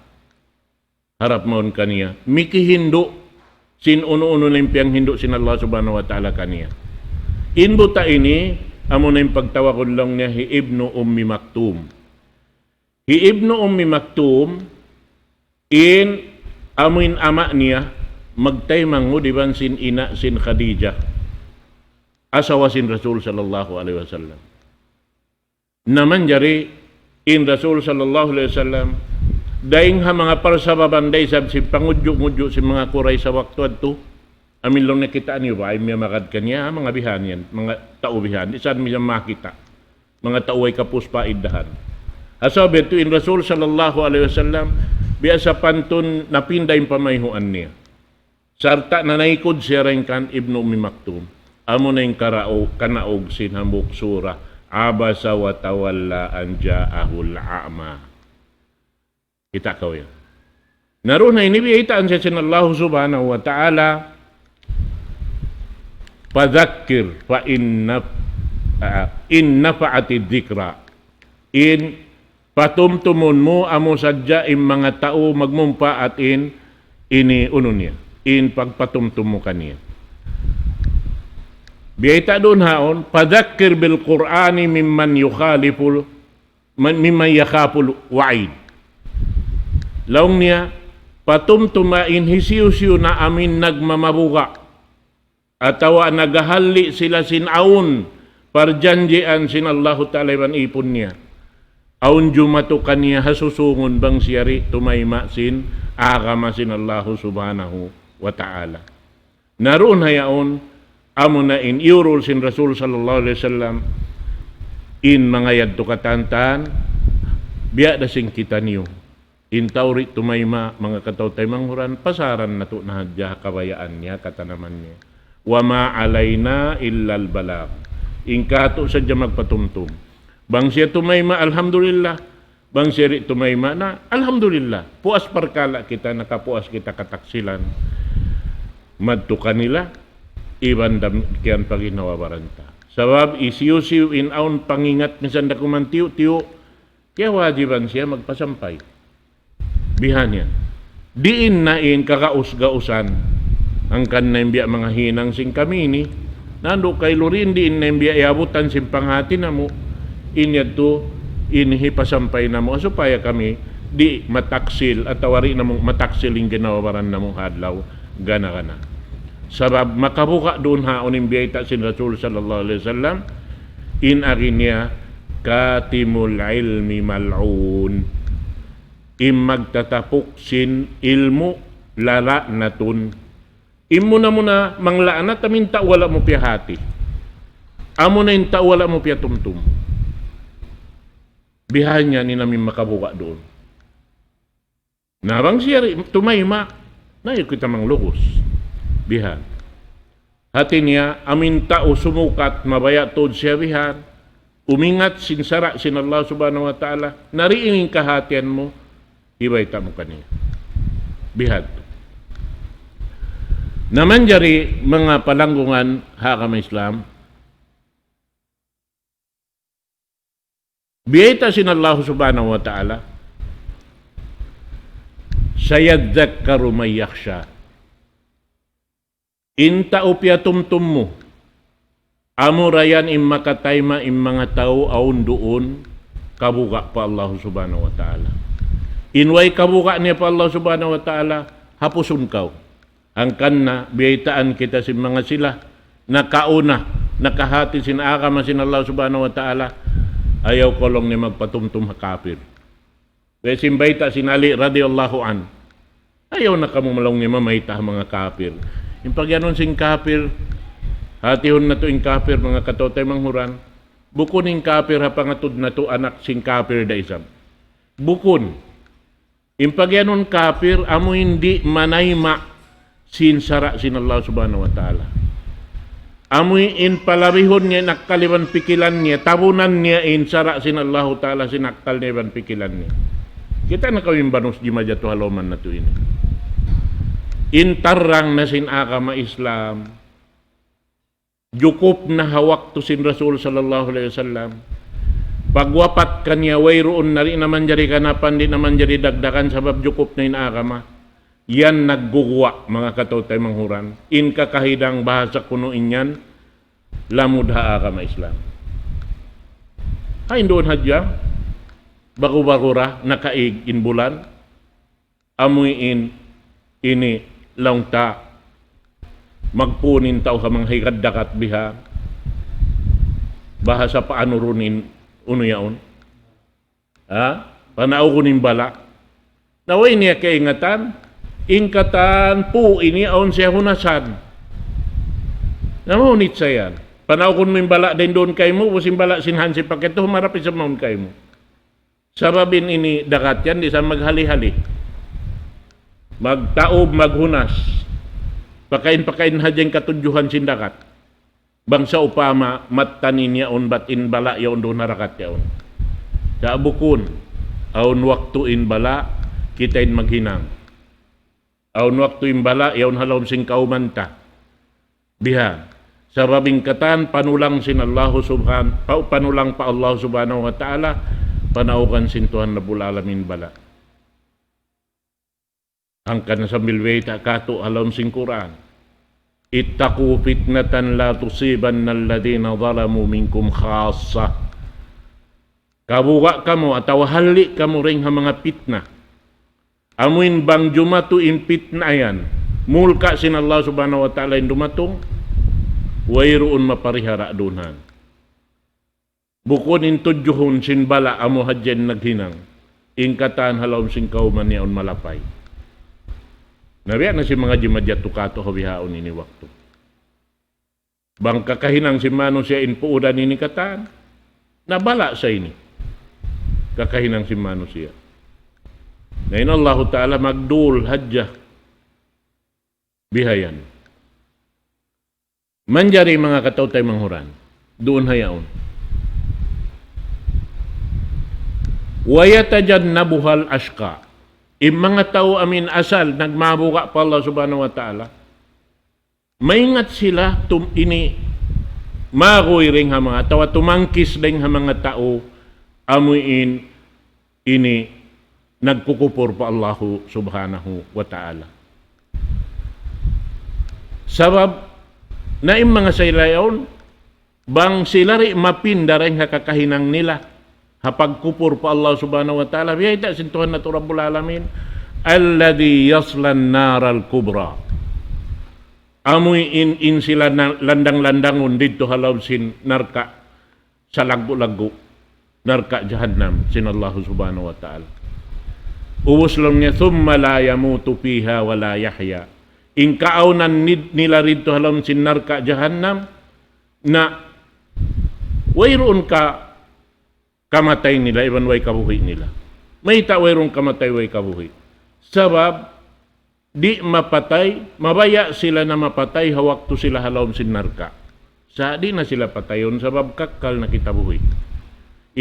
harap mawn kaniya. Mikihindu' sin unu-unu na in piyanghindu' sin Allah Subhanahu wa Ta'ala kaniya. In buta ini, amuna in pagtawagun laung niya hi Ibnu Ummi Maktum. Hi Ibnu Ummi Maktum, in amuin ama' niya, magtaymanghud iban sin ina' sin Khadijah, asawa sin Rasul sallallahu alayhi wasallam. Na manjari in Rasul sallallahu alayhi wasallam, dayng ha manga parsababan da isab sin pangudju'-ngudju' sin manga Quraysh ha waktu yadtu, amuin laung niya, kitaa niyu ba in miyamagad kaniya, manga bihan yan, manga tau bihan, di' isab nila makakita', manga tau way kapūs pa iddahan. Sabab yadtu in Rasul sallallahu alayhi wasallam, biya' sapantun napinda in pamayhuan niya. Sarta' nanaykud siya dayn kan Ibnu Ummi Maktum. Amuna in karau-, kanaug sin hambuuk surah, عبس وتولى أن جاءه الأعمى. Kita' kaw yan. Na duun ha ini biyaytaan siya sin Allah Subhanahu wa Ta'ala, فذكر فإن نف-, ah, إن نفعت الذكرى. In patumtumun mu amu sadja in manga tau magmumpaat in ini unu niya, in pagpatumtum mu kaniya. Biyayta' duun haun, فذكر بالقرآن ممن يخالف ال-, ممن يخاف الوعيد. Laung niya, patumtuma in hisiyu-siyu na amuin nagmamabuga' atawa nagahalli' sila sin awn parjanjian sin Allahu Ta'ala iban ipun niya. Awn jumatu kaniya ha susungun bang siya di' tumayma' sin agama sin Allahu Subhanahu wa Ta'ala. Na duun ha yaun, amuna in iyurul sin Rasul sallallahu alayhi wasallam, in manga yadtu katantan, biya' da sin kitaniyu. In tau di' tumayma', manga kataw-taymanghuran, pasaran natu' na hadja ha kabayaan niya, katanaman niya. وما علينا إلا البلاغ. In katu' sadja magpatumtum. Bang siya tumayma', alhamdulillah. Bang siya di' tumayma' na, alhamdulillah. Puas parkala' kita, nakapuas kita kataksilan madtu kanila, iban damikkiyan pa ginhawa-baran ta. Sabab hisiyu-siyu in awn pangingat misan da kuman tiyu'-tiyu', kiyawajiban siya magpasampay. Bihan yan. Diin na in kagaus-gausan. Hangkan na in biya' manga hinang sin kami ini. Nandu' kailu diin na in biya' iyabutan sin panghati namu'. In yadtu, in hipasampay namu'. Supaya kami di' mataksil atawa di' namu' mataksil in ginhawa-baran namu' ha adlaw gana-gana. Sabab makabuga' duun haun in biyayta' sin Rasul sallallahu alayhi wasallam, in agi niya كاتم العلم ملعون. In magtatapuk sin ilmu' lala'natun. In muna-muna mangla'nat amu in tau wala' mu piyahati. Amuna in tau wala' mu piyatumtum. Bihan yan in amuin makabuga' duun. Na bang siya di' tumayma', na ayaw kita manglugus. Bihan. Hati niya, amuin tau sumukat, mabaya' tuud siya bihan, umingat sin sara' sin Allah Subhanahu wa Ta'ala, na di' in kahatihan mu, hibayta' mu kaniya. Bihan. Na manjari manga palanggungan ha agama Islam, biyayta' sin Allah Subhanahu wa Ta'ala, سيذكر من يخشى. In tau piyatumtum mu, amura yan in makatayma' in manga tau awn duun kabuga' pa Allah Subhanahu wa Ta'ala. In way kabuga' niya pa Allah Subhanahu wa Ta'ala, hapusun kaw. Hangkan na biyaytaan kita sin manga sila nakauna, nakahati sin agama sin Allah Subhanahu wa Ta'ala, ayaw kaw laung niya magpatumtum ha kapir. Biya' sin bayta' sin Ali radiyallahu anhu. Ayaw na kamu laung niya mamayta' ha manga kapir. In pagiyanun sin kapir, Hatihun natu' in kafir, manga kataw-taymanghuran. Bukun in kafir ha pangatud natu' anak sin kafir da isab. Bukun. In pagiyanun kafir, amu in di' manayma' sin sara' sin Allah Subhanahu wa Ta'ala. Amu in palabihun niya in akkal iban pikilan niya, tabunan niya in sara' sin Allahu Ta'ala sin akkal niya iban pikilan niya. Kita' na kaw in banus di' majatu ha lawman natu' ini. In tarrang na sin agama Islam. Jukup na ha waktu sin Rasul sallallahu alayhi wasallam. Pagwapat kaniya wayruun na, di' na manjari ganapan, di' na manjari dagdagan sabab jukup na in agama. Yan nagguguwa', manga kataw-taymanghuran. In kakahinang bahasa kunu' in yan, lamud ha agama Islam. Ay, duun hadja, bagu-bagu ra, nakaig in bulan. Amu in ini laung ta magpun in tau ha manga higad dagat biha. Bahasa paanurun in unu yaun. Ha? Panaugun in bala'. Na way niya kaingatan, in katan pū' ini awn siya hunasan. Na mahunit sa yan. Panaugun mu in bala' dayn duun kaymu, ubus in bala' sin hansi pa katu', humarap isab mawn kaymu. Sabab in ini dagat yan, di' sa maghali-hali. Magtaub, maghunas. Pakain-pakain hadja in katudjuhan sin dagat. Bang sawpama mattan in yaun bat in bala' yaun duun ha dagat yaun. Sa' bukun, awn waktu in bala', kita in maghinang. Awn waktu in bala', yaun ha lawm sin kawman ta. Bihan. Sabab in katan panulang sin Allahu subhan-, pa-, panulang pa Allah Subhanahu wa Ta'ala, panaugan sin Tuhan Rabbul Alamin bala'. Hangkan sambil bayta' katu' ha lawm sin Qur'an. اتقوا فتنة لا تصيبن الذين ظلموا منكم خاصة. Kabuga' kamu atawa halli' kamu dayn ha manga pitna. Amu in bang jumatu in pitna yan, mulka' sin Allah Subhanahu wa Ta'ala in dumatung, wayruun maparihara duun han. Bukun in tudjuhun sin bala' amu hadja in naghinang, in katan ha lawm sin kawman yaun malapay. Na biya' na sin manga jimajatu katu' ha bihaun ini waktu. Bang kakahinang sin manusiya' in puudan ini katan, na bala' sa ini. Kakahinang sin manusiya'. Na in Allahu Ta'ala magdul hadja. Bihayan. Manjari manga kataw-taymanghuran. Duun ha yaun. ويتجنبها الأشقى. In manga tau amu in asal nagmabuga' pa Allah Subhanahu wa Ta'ala. Maingat sila tum-, ini maguy dayn ha manga, atawa tumangkis dayn ha manga tau, amu in ini nagkukupur pa Allahu Subhanahu wa Ta'ala. Sabab, na in manga sila yaun, bang sila di' mapinda dayn ha kakahinang nila, ha pagkupur pa Allah Subhanahu wa Ta'ala, biyayta' sin Tuhan natu' Rabbul Alamin, الذي يصلى النار الكبرى. Amu in, in sila na, landang-landangun didtu ha lawm sin narka' salaggu'-laggu', narka' jahannam sin Allahu Subhanahu wa Ta'ala. Ubus laung niya, ثم لا يموت فيها ولا يحيا. In kaawnan nid-, nila didtu ha lawm sin narka' jahannam, na wayruun ka kamatay nila, iban way kabuhi' nila. Mayta' wayruun kamatay, way kabuhi'? Sabab, di' mapatay, mabaya' sila na mapatay ha waktu sila ha lawm sin narka'. Sa' di' na sila patayun, sabab kakkal na kita buhi'.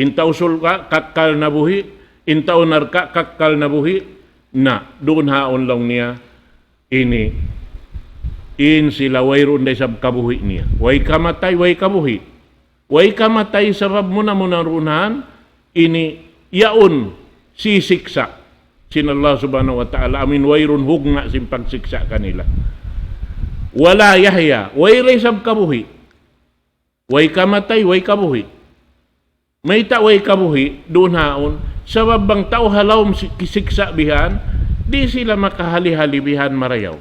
In tau surga', kakkal na buhi', in tau narka', kakkal na buhi', na, duun haun laung niya, ini, in sila wayruun da isab kabuhi' niya. Way kamatay, way kabuhi'. Way kamatay sabab muna-muna duun han, ini yaun sisiksa' sin Allah Subhanahu wa Ta'ala, amu in wayruun hugna' sin pagsiksa' kanila. ولا يحيا, way da isab kabuhi'. Way kamatay, way kabuhi'. Mayta' way kabuhi', duun haun, sabab bang tau ha lawm si-, kisiksa' bihan, di' sila makahali-hali bihan marayaw.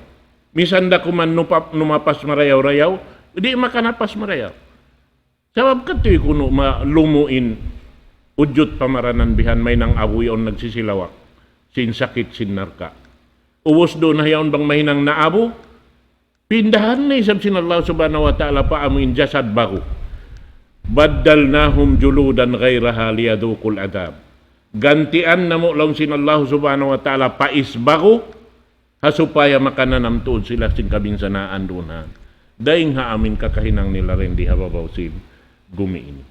Misan da kuman nupa-, numapas marayaw-rayaw, di' makanapas marayaw. Sabab katuy kunu' ma-, lumu' in ujut pamaranan bihan mahinang abu yaun nagsisilawak sin sakit sin narka'. Ubus duun ha yaun bang mahinang na abu, Pindahan na isab sin Allah Subhanahu wa Ta'ala pa amuin jasad baru. بَدَّلْنَاهُمْ جُلُودًا غَيْرَهَا لِيَذُوقُوا الْعَذَابَ. Gantian namu' laung sin Allah Subhanahu wa Ta'ala pais baru, ha supaya makananam tuud sila sin kabinsanaan duun ha. Dayn ha amuin kakahinang nila dayn di ha babaw sin gumi ini.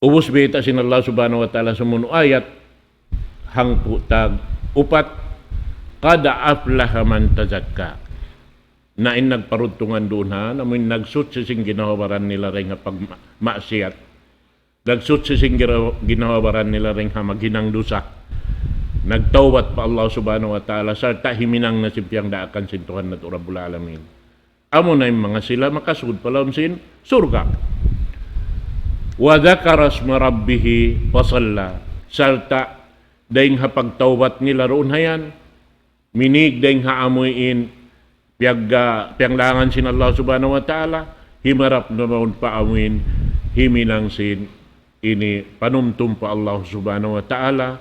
Ubus bayta' sin Allah Subhanahu wa Ta'ala sumunu' ayat, hangpu' tag upat, قَدْ أَفْلَحَ مَنْ تَزَكَّى. Na in nagparuntungan duun ha, amuin nagsuchi sin ginhawa-baran nila dayn ha pagma-, maksiyat. Nagsuchi sin gira-, ginhawa-baran nila dayn ha maghinang dusa. Nagtawbat pa Allah Subhanahu wa Ta'ala, sarta' himinang na sin piyangdaakan sin Tuhan natu' Rabbul Alamin. Amuna in manga sila makasud pa lawm sin surga'. وَذَكَرَ اسْمَ رَبِّهِ فَصَلَّى. Sarta' dayn ha pagtawbat nila duun ha yan, minig dayn ha amuin piyagga-, piyanglangan sin Allah Subhanahu wa Ta'ala, himarap na mawn pa amuin himinang sin ini panumtum pa Allah Subhanahu wa Ta'ala,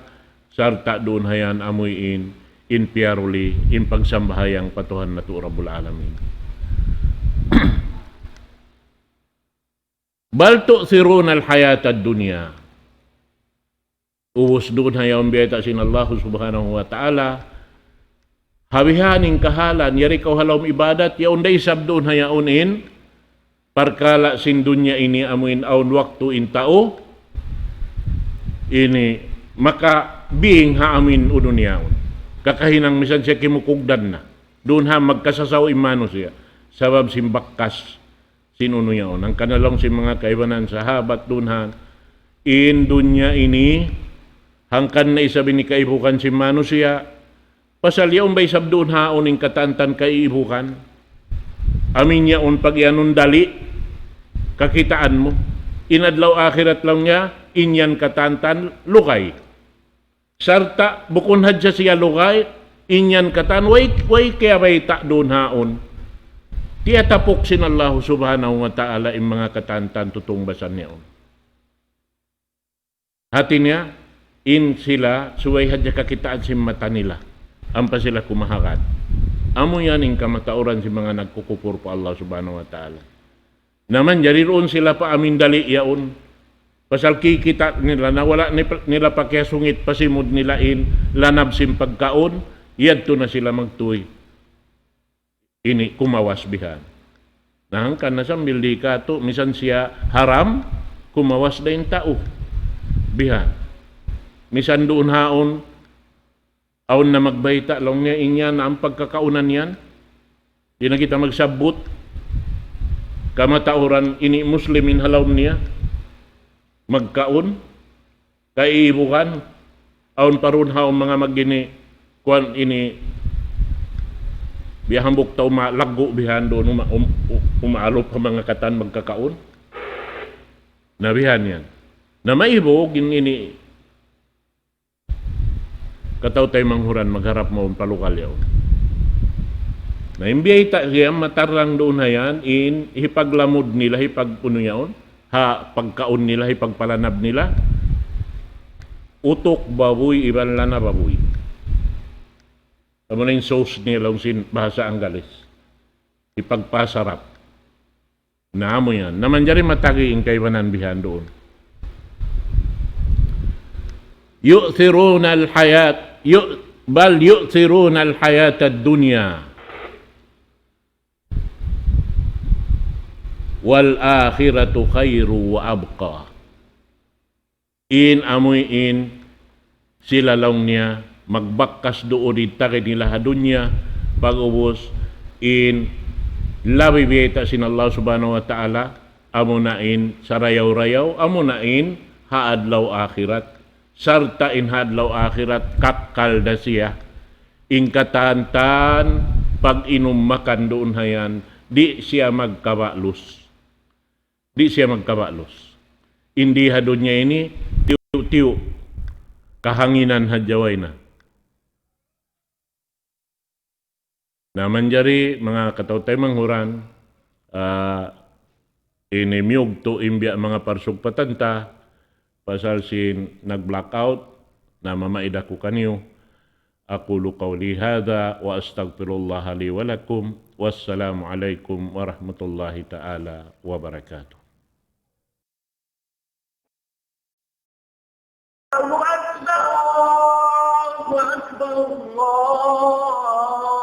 sarta' duun ha yan amuin in piyaruli, in pagsambahayang pa Tuhan natu' Rabbul Alamin. بَلْ تُؤْثِرُونَ الْحَيَاةَ الدُّنْيَا. Ubus duun ha yaun biyayta' sin Allah Subhanahu wa Ta'ala, ha bihan in kahalan, yari kaw ha lawm ibadat, yaun da isab duun ha yaun in parkala' sin dunya ini amuin awn waktu in tau ini makabing ha amuin unu niya yaun. Kakahinang misan siya kimukugdan na. Duun ha magkasasaw in manusiya'. Sabab sin bakas sin unu yaun. Hangkan na laung sin manga kaibanan sahabat duun ha, in dunya ini, hangkan na isab ini kaibukan sin manusiya', pasal yaun ba isab duun ha yaun in katantan kaibukan? Amuin yaun pag-iyanun dali, kakitaan mu. In adlaw akhirat laung niya, in yan katantan lugay. Sarta' bukun hadja siya lugay, in yan katan, way, way kiyabayta' duun ha yaun. Tiyatapuk sin Allah Subhanahu wa Ta'ala in manga katantan tutungbasan niya yaun. Hati niya, in sila, subay hadja kakitaan sin mata nila. Ampa sila kumahagad. Amu yan in kamatauran sin manga nagkukupur pa Allah Subhanahu wa Ta'ala. Na manjari duun sila pa amuin dali yaun. Pasal kikita' nila na wala' ni-, nila pa kiyasungit pa simud nila in lanab sin pagkaun, yadtu na sila magtuy. Ini kumawas bihan. Na hangkan na sambil di' katu', misan siya haram, kumawas da in tau. Bihan. Misan duun ha yaun, awn na magbayta' laung niya in yan na awn pagkakaunan yan. Di' na kita magsabbut. Kamatauran ini Muslim in ha lawm niya. Magkaun. Kaibukan. Awn pa duun ha yaun manga magini. Kuwan ini. Biya' hambuuk tau malaggu' bihan duun uma-, um-, u-, umaalup ha manga katan magkakaun. Na bihan yan. Na maibug in ini. Kataw-taymanghuran magharap mawn pa lugal yaun. Na in biyayta' siya matarrang duun ha yan, in hipaglamud nila, hipag-unu yaun, ha pagkaun nila, hipagpalanab nila, utuk babuy, iban lanab babuy. Amu na in sauce niya laung sin bahasa Anggalis. Hipagpasarap. Na amu yan. Na manjari matagi in kaibanan bihan duun. يؤثرون الحياة، يؤ-، بل يؤثرون الحياة الدنيا والآخرة خير وأبقى. In amuin sila laung niya magbakas duun in tagi nila ha dunya, pag'ubus in labi biyayta' sin Allah Subhanahu wa Ta'ala, amuna in sarayaw-rayaw, amuna in ha adlaw akhirat. Sarta' in ha adlaw akhirat, kakkal da siya. In katantan, pag-inum makan duun ha yan, di' siya magkabalus. Di' siya magkabalus. In di ha dunya ini, tiyu'-tiyu'. Kahanginan hadja way na. Na manjari manga kataw-taymanghuran, ah, ini miyugtu' in biya' manga parsugpatan ta, pasal sin nag-blackout, na mamaid aku kaniyu. أقول قولي هذا وأستغفر الله لي ولكم. والسلام عليكم ورحمة الله تعالى وبركاته. الله أكبر، الله أكبر، الله